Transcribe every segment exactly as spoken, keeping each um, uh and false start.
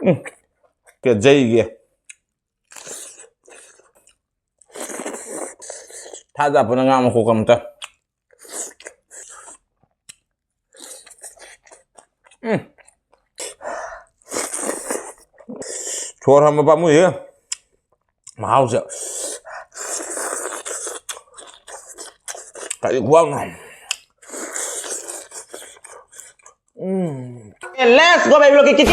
ꯎꯝ, ꯄꯦꯟꯖꯩꯒꯦ꯫ ꯊꯥꯖ ꯄꯨꯅ ꯉꯥ ꯃꯈꯣꯛ ꯑꯝꯇ꯫ ꯎꯝ꯫ ꯁꯣꯔ ꯍꯣꯟꯕ ꯄꯥꯝꯃꯨꯏꯍꯦ꯫ ꯃꯍꯥꯎꯁꯦ꯫ ꯀꯔꯤ ꯈꯨꯍꯥꯎꯅꯣ꯫ ꯎꯝ꯫ Let's go, baby, look at it.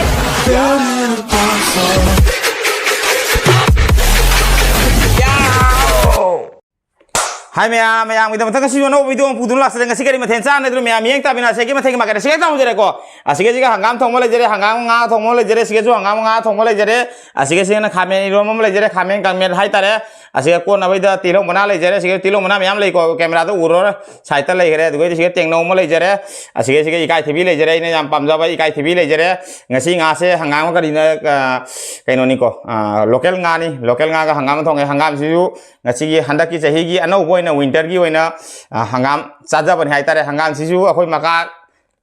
ꯍꯥꯏ ꯃꯌꯥꯝ, ꯃꯌꯥꯝꯒꯤꯗꯃꯛꯇ ꯉꯁꯤꯁꯨ ꯑꯅꯧꯕ video ꯑꯃ ꯄꯨꯗꯨꯅ ꯂꯥꯛꯆꯔꯦ꯫ ꯉꯁꯤ ꯀꯔꯤ ꯃꯊꯦꯜ ꯆꯥꯅꯗ꯭ꯔꯣ ꯃꯌꯥꯝ? ꯃꯤꯠꯌꯦꯡ ꯇꯥꯃꯤꯟꯅꯁꯦ꯫ ꯑꯩꯒꯤ ꯃꯊꯦꯜꯒꯤ ꯃꯥꯏꯀꯩꯗ ꯁꯤꯒ ꯇꯧꯖꯔꯦꯀꯣ꯫ ꯑꯁꯤꯒ ꯁꯤꯒ ꯍꯪꯒꯥꯝ ꯊꯣꯡꯕ ꯂꯩꯖꯔꯦ, ꯍꯪꯒꯥꯝ ꯉꯥ ꯊꯣꯡꯕ ꯂꯩꯖꯔꯦ, ꯁꯤꯒꯁꯨ ꯍꯪꯒꯥꯝ ꯉꯥ ꯊꯣꯡꯕ ꯂꯩꯖꯔꯦ꯫ ꯑꯁꯤꯒ ꯁꯤꯒꯅ ꯈꯥꯃꯦꯟ ꯏꯔꯣꯟꯕ ꯑꯃ ꯂꯩꯖꯔꯦ, ꯈꯥꯃꯦꯟ ꯀꯥꯡꯃꯦꯠ ꯍꯥꯏꯇꯥꯔꯦ꯫ ꯑꯁꯤꯒ ꯀꯣꯠꯅꯕꯩꯗ ꯇꯤꯜꯍꯧ ꯃꯅꯥ ꯂꯩꯖꯔꯦ꯫ ꯁꯤꯒ ꯇꯤꯜꯍꯧ ꯃꯅꯥ ꯃꯌꯥꯝ ꯂꯩꯀꯣ, camera ꯗ ꯎꯔꯔꯣꯏ, side ꯇ ꯂꯩꯈ꯭ꯔꯦ꯫ ꯑꯗꯨꯒ ꯁꯤꯒ ꯇꯦꯡꯅꯧ ꯑꯃ ꯂꯩꯖꯔꯦ꯫ ꯑꯁꯤꯒ ꯁꯤꯒ ꯏꯀꯥꯏꯊꯤꯕꯤ ꯂꯩꯖꯔꯦ, ꯑꯩꯅ ꯌꯥꯝ ꯄꯥꯝꯖꯕ ꯏꯀꯥꯏꯊꯤꯕꯤ ꯂꯩꯖꯔꯦ꯫ ꯉꯁꯤ ꯉꯥꯁꯦ ꯍꯪꯒꯥꯝꯒ ꯀꯔꯤꯅ, ꯑ, ꯀꯩꯅꯣꯅꯤꯀꯣ, ꯑ, local ꯉꯥꯅꯤ꯫ Local ꯉꯥꯒ ꯍꯪꯒꯥꯝ ꯊꯣꯡꯉꯦ꯫ ꯍꯪꯒꯥꯝꯁꯤꯁꯨ ꯉꯁꯤꯒꯤ ꯍꯟꯗꯛꯀꯤ ꯆꯍꯤꯒꯤ ꯑꯅꯧꯕ ꯑꯣꯏꯅ winter ꯒꯤ ꯑꯣꯏꯅ, ꯑ, ꯍꯪꯒꯥꯝ ꯆꯥꯖꯕꯅꯤ ꯍꯥꯏꯇꯥꯔꯦ꯫ ꯍꯪꯒꯥꯝꯁꯤꯁꯨ ꯑꯩꯈꯣꯏ ꯃꯀꯥ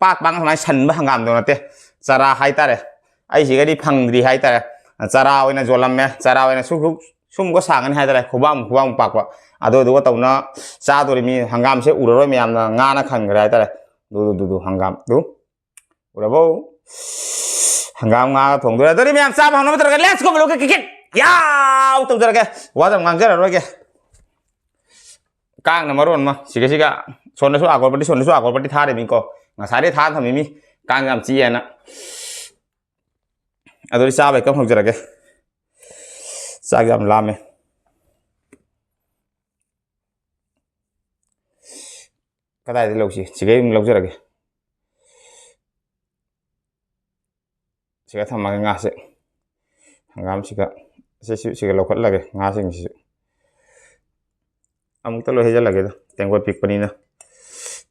ꯄꯥꯛ ꯄꯥꯛꯅ ꯁꯨꯃꯥꯏꯅ ꯁꯟꯕ ꯍꯪꯒꯥꯝꯗꯣ ꯅꯠꯇꯦ, ꯆꯔꯥ ꯍꯥꯏꯇꯥꯔꯦ꯫ ꯑꯩꯁꯤꯒꯗꯤ ꯐꯪꯗ꯭ꯔꯤ ꯍꯥꯏꯇꯥꯔꯦ꯫ ꯆꯔꯥ ꯑꯣꯏꯅ ꯌꯣꯜꯂꯝꯃꯦ꯫ ꯆꯔꯥ ꯑꯣꯏꯅ ꯁꯨ-, ꯁꯨ-, ꯁꯨꯝꯕ ꯁꯥꯡꯉꯅꯤ ꯍꯥꯏꯇꯥꯔꯦ, ꯈꯨꯕꯥꯝ, ꯈꯨꯕꯥꯝ ꯄꯥꯛꯄ꯫ ꯑꯗꯨꯗꯨꯒ ꯇꯧꯅ ꯆꯥꯗꯣꯔꯤ꯫ ꯃꯤ ꯍꯪꯒꯥꯝꯁꯦ ꯎꯔꯔꯣꯏ ꯃꯌꯥꯝꯅ, ꯉꯥꯅ ꯈꯟꯈ꯭ꯔꯦ ꯍꯥꯏꯇꯥꯔꯦ꯫ ꯗꯨ, ꯗꯨ, ꯗꯨ, ꯗꯨ, ꯍꯪꯒꯥꯝ ꯗꯨ꯫ ꯎꯔꯕꯣ? ꯍꯪꯒꯥꯝ ꯉꯥꯒ ꯊꯣꯡꯗꯣꯔꯦ꯫ ꯑꯗꯨꯗꯤ ꯃꯌꯥꯝ ꯆꯥꯕ ꯍꯧꯅꯕ ꯇꯧꯔꯒ, let's go, ꯃꯂꯨꯀ ꯀꯤꯀꯤꯠ! ꯌꯥꯎ! ꯇꯧꯖꯔꯒꯦ꯫ ꯋꯥꯗ ꯉꯥꯡꯖꯔꯔꯣꯏꯒꯦ꯫ ꯀꯥꯡꯅ ꯃꯔꯣꯟ ꯑꯃ, ꯁꯤꯒ ꯁꯤꯒ, ꯁꯣꯝꯗꯁꯨ ꯑꯒꯣꯔꯕꯇꯤ, ꯁꯣꯝꯗꯁꯨ ꯑꯒꯣꯔꯕꯇꯤ ꯊꯥꯔꯤꯃꯤꯀꯣ꯫ ꯉꯁꯥꯏꯗꯩ ꯊꯥ ꯊꯝꯃꯤꯃꯤ, ꯀꯥꯡ ꯌꯥꯝ ꯆꯤꯛꯑꯦꯅ꯫ ꯑꯗꯨꯗꯤ ꯆꯥꯕ ꯍꯦꯛꯇ ꯍꯧꯖꯔꯒꯦ꯫ ꯆꯥꯛ ꯌꯥꯝ ꯂꯥꯝꯃꯦ꯫ ꯀꯗꯥꯏꯗ ꯂꯧꯁꯤ? ꯁꯤꯒꯩ ꯑꯗꯨꯝ ꯂꯧꯖꯔꯒꯦ꯫ ꯁꯤꯒ ꯊꯝꯃꯒꯦ ꯉꯥꯁꯦ꯫ ꯍꯪꯒꯥꯝꯁꯤꯒ, ꯁꯤꯁꯨ ꯁꯤꯒ ꯂꯧꯈꯠꯂꯒꯦ ꯉꯥꯁꯤꯡꯁꯤꯁꯨ꯫ ꯑꯃꯨꯛꯇ ꯂꯣꯏ ꯍꯩꯖꯤꯜꯂꯒꯦꯗ, ꯇꯦꯡꯀꯣꯠ ꯄꯤꯛꯄꯅꯤꯅ꯫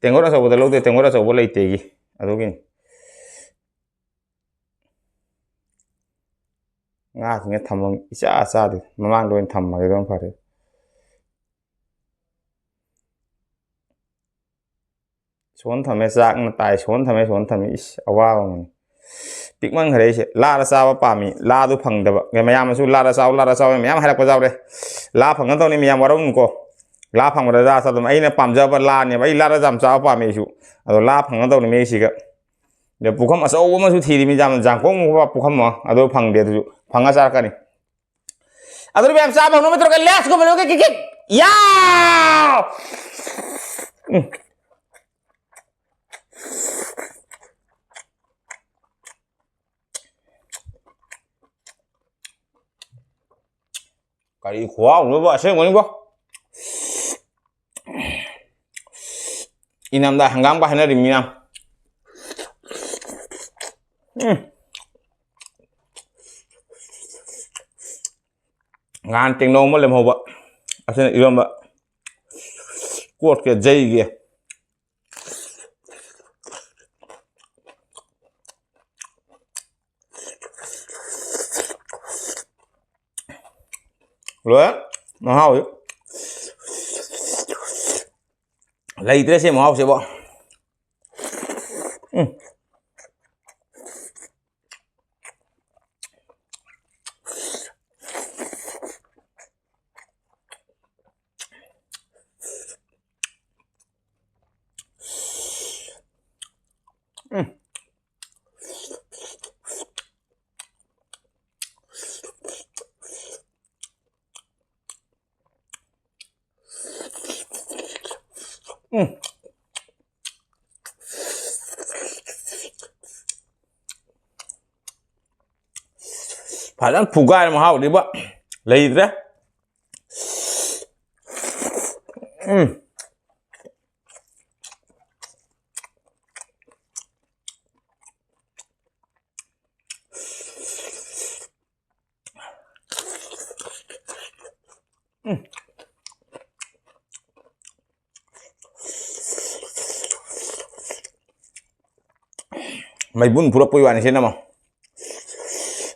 ꯇꯦꯡꯀꯣꯠ ꯑꯆꯧꯕꯗ ꯂꯧꯗꯦ, ꯇꯦꯡꯀꯣꯠ ꯑꯆꯧꯕ ꯂꯩꯇꯦꯒꯤ, ꯑꯗꯨꯒꯤꯅꯤ꯫ ꯉꯥꯁꯤꯡꯁꯦ ꯊꯝꯐꯝ ꯏꯆꯥ ꯆꯥꯗꯦ, ꯃꯃꯥꯡꯗ ꯑꯣꯏꯅ ꯊꯝꯃꯒꯦ, ꯑꯗꯨꯅ ꯐꯔꯦ꯫ ꯁꯣꯟ ꯊꯝꯃꯦ, ꯆꯥꯛꯅ ꯇꯥꯏ, ꯁꯣꯟ ꯊꯝꯃꯦ, ꯁꯣꯟ ꯊꯝꯃꯦ, ꯏꯁ, ꯑꯋꯥꯕ ꯑꯃꯅꯤ꯫ ꯄꯤꯛꯃꯟꯈ꯭ꯔꯦ ꯑꯩꯁꯦ꯫ ꯂꯥꯗ ꯆꯥꯕ ꯄꯥꯝꯃꯤ, ꯂꯥꯗꯨ ꯐꯪꯗꯕ꯫ ꯃꯌꯥꯝꯅꯁꯨ "ꯂꯥꯗ ꯆꯥꯎ, ꯂꯥꯗ ꯆꯥꯎ" ꯃꯌꯥꯝ ꯍꯥꯏꯔꯛꯄ ꯌꯥꯎꯔꯦ꯫ ꯂꯥ ꯐꯪꯒꯗꯧꯅꯤ ꯃꯌꯥꯝ, ꯋꯥꯔꯧꯅꯨꯀꯣ꯫ ꯂꯥ ꯐꯪꯕꯗ ꯂꯥ ꯆꯥꯗꯧꯅꯤ꯫ ꯑꯩꯅ ꯄꯥꯝꯖꯕ ꯂꯥꯅꯦꯕ꯫ ꯑꯩ ꯂꯥꯗ ꯌꯥꯝ ꯆꯥꯕ ꯄꯥꯝꯃꯦ ꯑꯩꯁꯨ꯫ ꯑꯗꯣ ꯂꯥ ꯐꯪꯒꯗꯧꯅꯤ ꯃꯌꯦꯛꯁꯤꯒ꯫ ꯑꯗ ꯄꯨꯈꯝ ꯑꯆꯧꯕ ꯑꯃꯁꯨ ꯊꯤꯔꯤꯃꯤ ꯌꯥꯝꯅ, ꯖꯥꯡꯈꯣꯡ ꯄꯨꯈꯝ ꯑꯃ꯫ ꯑꯗꯣ ꯐꯪꯗꯦ, ꯑꯗꯨꯁꯨ ꯐꯪꯉ ꯆꯥꯔꯛꯀꯅꯤ꯫ ꯑꯗꯨꯗꯤ ꯃꯌꯥꯝ ꯆꯥꯕ ꯍꯧꯅꯕ ꯇꯧꯔꯒ let's go ꯃꯅꯨꯡꯒꯤ ꯀꯤꯛ ꯀꯤꯛ꯫ ꯌꯥꯎ! ꯎꯝ꯫ ꯀꯔꯤ ꯈꯨꯍꯥꯎꯅꯣꯕ ꯑꯁꯦꯡꯕꯅꯤꯕꯣ꯫ ꯏꯅꯝꯗ ꯍꯪꯒꯥꯝꯒ ꯍꯥꯏꯅꯔꯤꯃꯤꯅ꯫ ꯎꯝ꯫ ꯉꯍꯥꯟ ꯇꯦꯡꯅꯧ ꯑꯃ ꯂꯦꯝꯍꯧꯕ꯫ ꯑꯁꯤꯅ ꯏꯔꯣꯝꯕ꯫ ꯀꯣꯠꯀꯦ ꯖꯩꯒꯦ꯫ ꯂꯣꯏꯔꯦ꯫ ꯃꯍꯥꯎꯗꯤ ꯂꯩꯇ꯭ꯔꯦ ꯁꯤ ꯃꯍꯥꯎꯁꯤꯕꯣ꯫ ꯎꯝ꯫ ꯎꯝ꯫ ꯎꯝ꯫ ꯐꯖꯅ ꯐꯨꯒꯥꯏꯔꯦ ꯃꯍꯥꯎꯗꯤꯕ꯫ ꯂꯩꯇ꯭ꯔꯦ꯫ ꯎꯝ꯫ ꯎꯝ꯫ ꯃꯩꯕꯨꯟ ꯐꯨꯔꯛꯄꯩ ꯋꯥꯅꯤ ꯁꯤꯅ ꯑꯃ꯫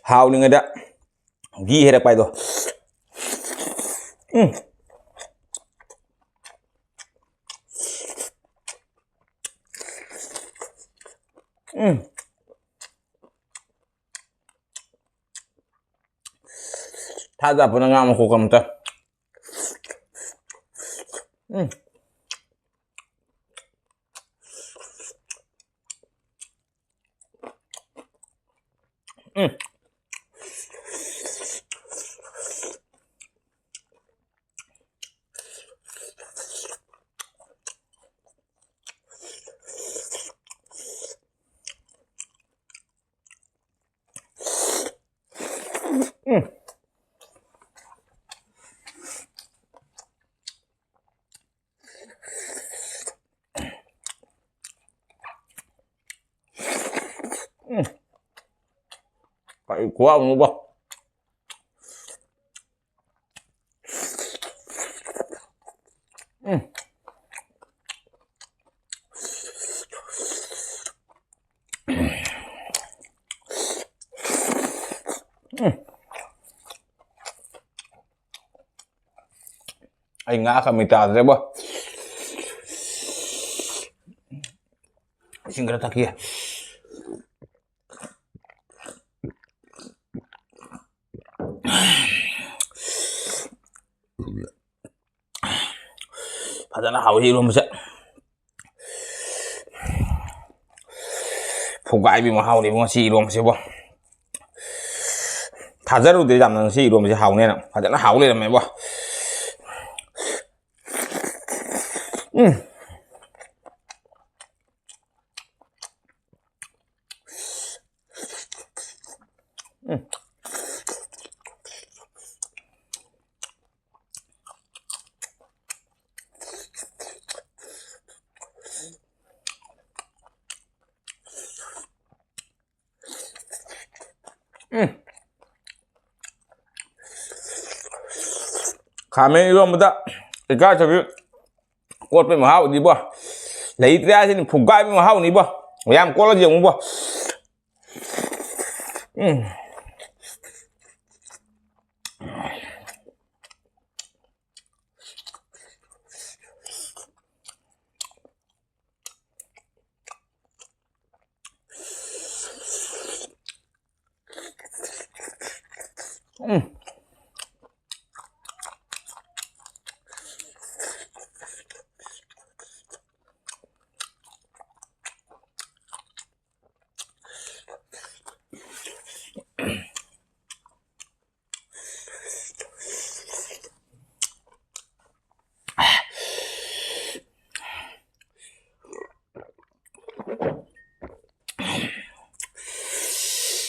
ꯍꯥꯎꯅꯤꯡꯉꯩꯗ ꯘꯤ ꯍꯩꯔꯛꯄ ꯍꯥꯏꯗꯣ꯫ ꯎꯝ꯫ ꯎꯝ꯫ ꯊꯥꯖ ꯄꯨꯅ ꯉꯥ ꯃꯈꯣꯛ ꯑꯝꯇ꯫ ꯎꯝ꯫ ꯎꯝ꯫ ꯎꯝ꯫ ꯎꯝ꯫ ꯀꯔꯤ ꯈꯨꯍꯥꯎꯅꯣꯕ꯫ ꯎꯝ꯫ ꯎꯝ꯫ ꯑꯩ ꯉꯥ ꯑꯀꯪꯕ ꯇꯥꯗ꯭ꯔꯦꯕꯣ꯫ ꯏꯁꯤꯡ ꯈꯔ ꯊꯛꯈꯤꯒꯦ꯫ ꯐꯖꯅ ꯍꯥꯎꯋꯤ ꯏꯔꯣꯝꯕꯁꯦ꯫ ꯐꯨꯒꯥꯏꯕꯤ ꯃꯍꯥꯎꯅꯦꯕ ꯉꯁꯤ ꯏꯔꯣꯝꯕꯁꯤꯕꯣ꯫ ꯊꯥꯖꯔꯨꯗꯦ ꯌꯥꯝꯅ ꯉꯁꯤ ꯏꯔꯣꯝꯕꯁꯦ ꯍꯥꯎꯅꯦꯅ꯫ ꯐꯖꯅ ꯍꯥꯎ ꯂꯩꯔꯝꯃꯦꯕꯣ꯫ ꯎꯝ꯫ ꯎꯝ꯫ ꯎꯝ꯫ ꯈꯥꯃꯦꯟ ꯏꯔꯣꯝꯕꯗ ꯏꯀꯥꯏꯊꯕꯤ ꯀꯣꯠꯄꯩ ꯃꯍꯥꯎꯗꯤꯕꯣ꯫ ꯂꯩꯇ꯭ꯔꯦ ꯍꯥꯏꯁꯤꯅꯤ, ꯐꯨꯒꯥꯏꯕꯩ ꯃꯍꯥꯎꯅꯤꯕꯣ꯫ ꯃꯌꯥꯝ ꯀꯣꯠꯂ ꯌꯦꯡꯉꯨꯕꯣ꯫ ꯎꯝ꯫ ꯎꯝ꯫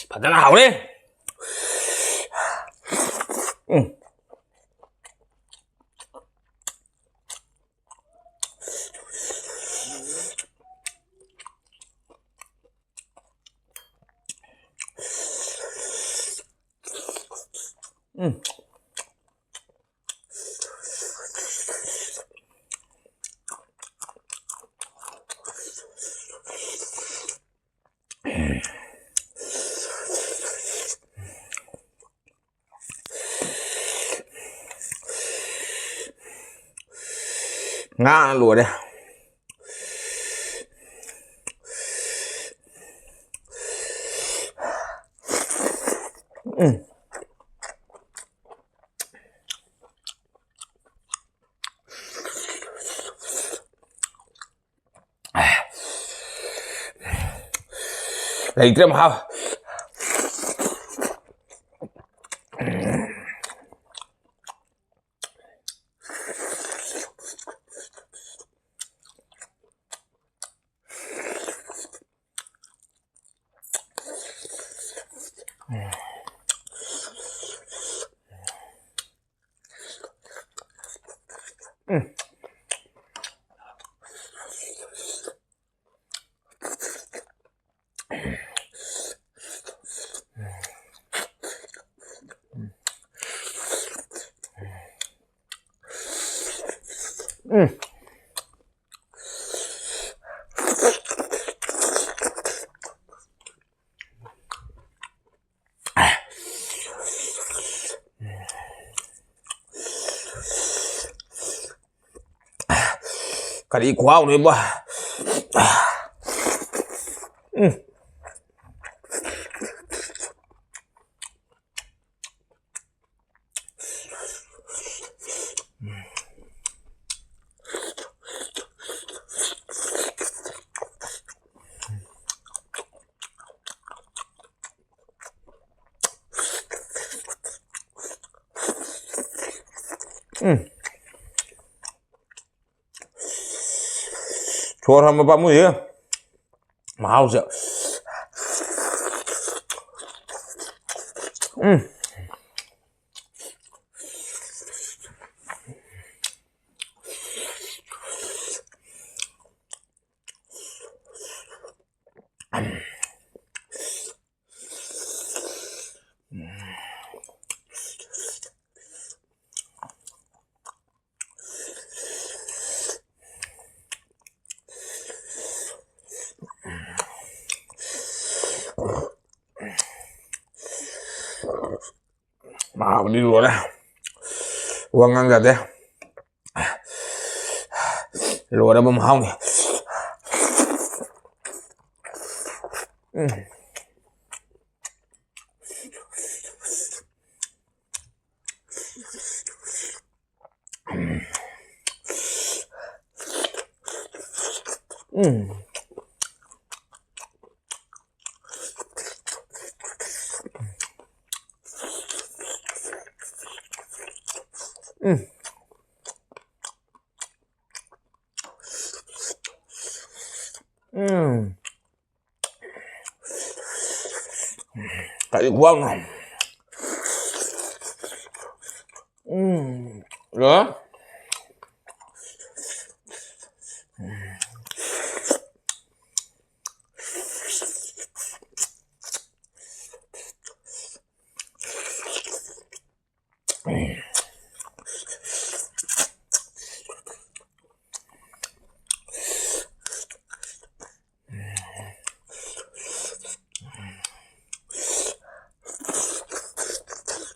ꯐꯖꯅ ꯍꯥꯎꯔꯦ꯫ ꯎꯝ꯫ ꯎꯝ꯫ ꯉꯥ ꯂꯣꯏꯔꯦ꯫ ꯎꯝ꯫ ꯂꯩꯇ꯭ꯔꯦ ꯃꯍꯥꯎ꯫ ꯎꯝ꯫ ꯀꯔꯤ ꯈꯨꯍꯥꯎꯅꯣꯕ? ꯎꯝ꯫ ꯎꯝ꯫ ꯁꯣꯔ ꯍꯣꯟꯕ ꯄꯥꯝꯃꯨꯏꯍꯦ꯫ ꯃꯍꯥꯎꯁꯦ꯫ ꯎꯝ꯫ ꯃꯍꯥꯎꯗꯤ ꯂꯣꯏꯔꯦ꯫ ꯋꯥ ꯉꯥꯡ ꯌꯥꯗꯦ꯫ ꯂꯣꯏꯔꯕ ꯃꯍꯥꯎꯅꯤ꯫ ꯎꯝ꯫ ꯎꯝ꯫ ꯎꯝ꯫ ꯎꯝ꯫ ꯀꯔꯤ ꯈꯨꯍꯥꯎꯅꯣ? ꯎꯝ꯫ ꯂꯣꯏꯔꯦ꯫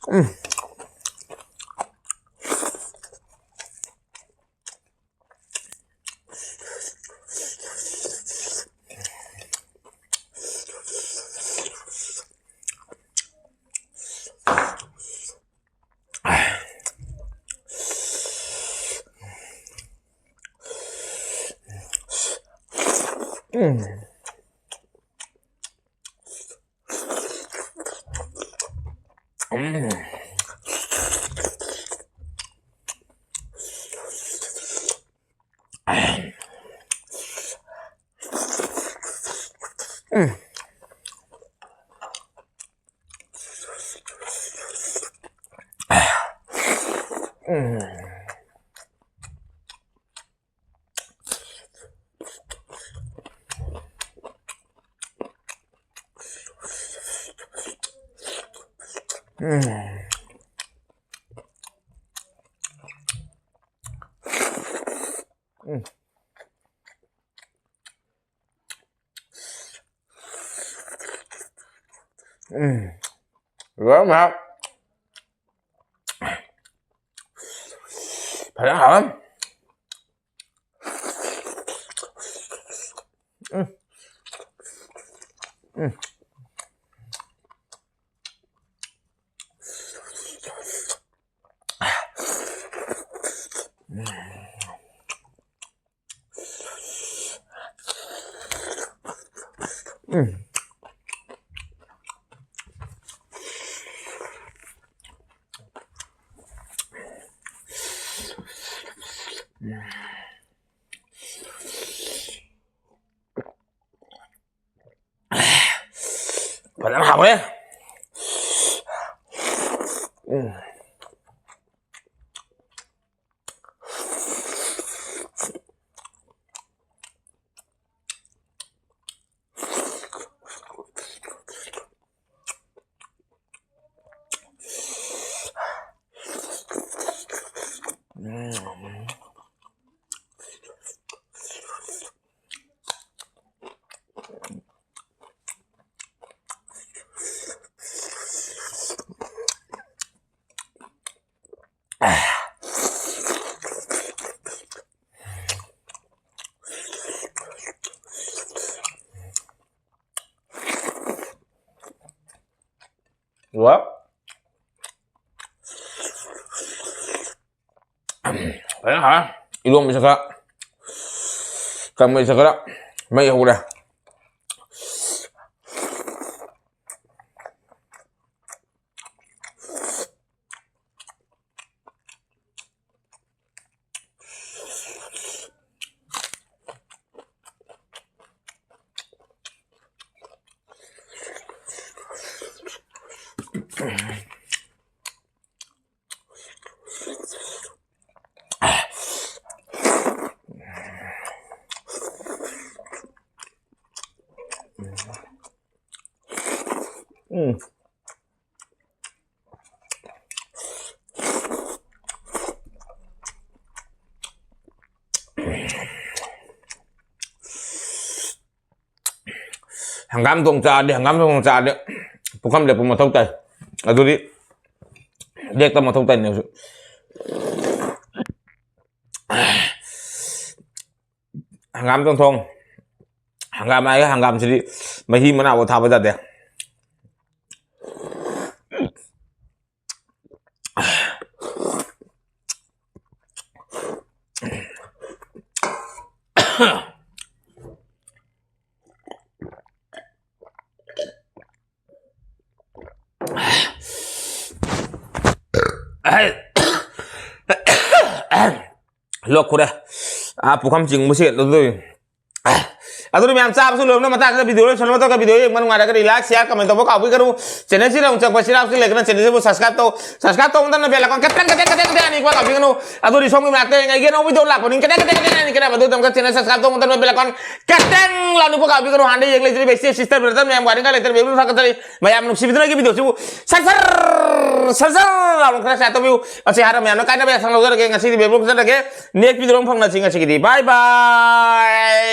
ꯎꯝ꯫ ꯎꯝ꯫ ꯎꯝ꯫ ꯎꯝ꯫ ꯎꯝ꯫ ꯎꯝ꯫ ꯎꯝ꯫ ꯎꯝ꯫ ꯂꯣꯏꯔꯦ ꯃꯌꯥꯝ꯫ ꯐꯖꯅ ꯍꯥꯎꯔꯦ꯫ ꯎꯝ꯫ ꯎꯝ꯫ ꯎꯝ꯫ ꯐꯖꯅ ꯍꯥꯎꯔꯦ꯫ ꯎꯝ꯫ ꯋꯥ꯫ ꯐꯖꯅ ꯍꯥꯎꯔꯦ꯫ ꯏꯔꯣꯝꯕꯁꯦ ꯈꯔ ꯀꯪꯕꯁꯦ ꯈꯔ ꯃꯩ ꯍꯧꯔꯦ꯫ ꯎꯝ꯫ ꯍꯪꯒꯥꯝ ꯊꯣꯡ ꯆꯥꯔꯗꯤ, ꯍꯪꯒꯥꯝ ꯊꯣꯡ ꯆꯥꯔꯗꯤ ꯄꯨꯈꯝ ꯂꯦꯞꯄ ꯃꯊꯧ ꯇꯥꯏ꯫ ꯑꯗꯨꯗꯤ ꯂꯦꯞꯄ ꯃꯊꯧ ꯇꯥꯏꯅꯦ ꯍꯧꯖꯤꯛ꯫ ꯍꯪꯒꯥꯝ ꯆꯝꯊꯣꯡ꯫ ꯍꯪꯒꯥꯝ ꯍꯥꯏꯔꯒ ꯍꯪꯒꯥꯝꯁꯤꯗꯤ ꯃꯍꯤ ꯃꯅꯥ ꯊꯥꯕ ꯌꯥꯗꯦ꯫ ꯂꯣꯛ ꯈꯨꯔꯦ꯫ ꯑꯥ, ꯄꯨꯈꯝ ꯆꯤꯡꯕꯁꯤ ꯑꯗꯨ ꯑꯗꯨꯅ ꯃꯌꯥꯝ ꯆꯥꯕꯁꯨ ꯂꯣꯏꯕꯅ ꯃꯇꯥꯡꯁꯤꯗ video ꯂꯣꯏꯁꯤꯟꯕ ꯃꯇꯝꯗ video ꯌꯦꯡꯕ ꯅꯨꯡꯉꯥꯏꯔꯒꯗꯤ like, share, comment ꯇꯧꯕ ꯀꯥꯎꯕꯤꯒꯅꯨ꯫ Channel ꯁꯤꯗ ꯑꯃꯨꯛ ꯆꯪꯕ ꯏꯆꯤꯜ ꯏꯅꯥꯎꯁꯤꯡ ꯂꯩꯔꯒꯅ channel ꯁꯤꯕꯨ subscribe ꯇꯧ꯫ Subscribe ꯇꯧꯕ ꯃꯇꯝꯗ bell icon ꯈꯤꯇꯪ, ꯈꯤꯇꯪ, ꯈꯤꯇꯪ, ꯈꯤꯇꯪ ꯑꯅꯤꯀꯣ ꯀꯥꯎꯕꯤꯒꯅꯨ꯫ ꯑꯗꯨꯗꯤ ꯁꯣꯝꯒꯤ ꯃꯅꯥꯛꯇ ꯌꯦꯡꯉꯩꯒꯤ ꯑꯅꯧꯕ video ꯂꯥꯛꯄꯅꯤ ꯈꯤꯇꯪ, ꯈꯤꯇꯪ, ꯈꯤꯇꯪ ꯑꯅꯤ ꯈꯤꯇꯪ ꯑꯗꯨ ꯃꯇꯝꯗ channel subscribe ꯇꯧꯕ ꯃꯇꯝꯗ bell icon ꯈꯤꯇꯪ ꯂꯥꯎꯅꯤꯀꯣ ꯀꯥꯎꯕꯤꯒꯅꯨ꯫ ꯍꯥꯟꯅ ꯌꯦꯡ ꯂꯩꯖꯔꯤꯕ ꯏꯆꯦ sister brother ꯃꯌꯥꯝ ꯋꯥꯔꯤ ꯈꯔ ꯂꯩꯇꯅ ꯃꯌꯥꯝ ꯊꯥꯒꯠꯆꯔꯤ꯫ ꯃꯌꯥꯝ ꯅꯨꯡꯁꯤꯕꯤꯗꯨꯅ ꯑꯩꯒꯤ video ꯁꯤꯕꯨ ꯁꯔ ꯁꯔ ꯁꯔ ꯁꯔ ꯂꯥꯎꯅ ꯈꯔ share ꯇꯧꯕꯤꯌꯨ꯫ ꯑꯁꯤ ꯍꯥꯏꯔ ꯃꯌꯥꯝꯅ ꯀꯥꯏꯅꯕ ꯌꯥꯊꯪ ꯂꯧꯖꯔꯒꯦ꯫ ꯉꯁꯤꯗꯤ ꯕꯦꯕ꯭ꯂꯣꯛ ꯆꯠꯂꯒꯦ꯫ Next video ꯑꯃ ꯐꯪꯅꯁꯤ꯫ ꯉꯁꯤꯒꯤꯗꯤ bye bye꯫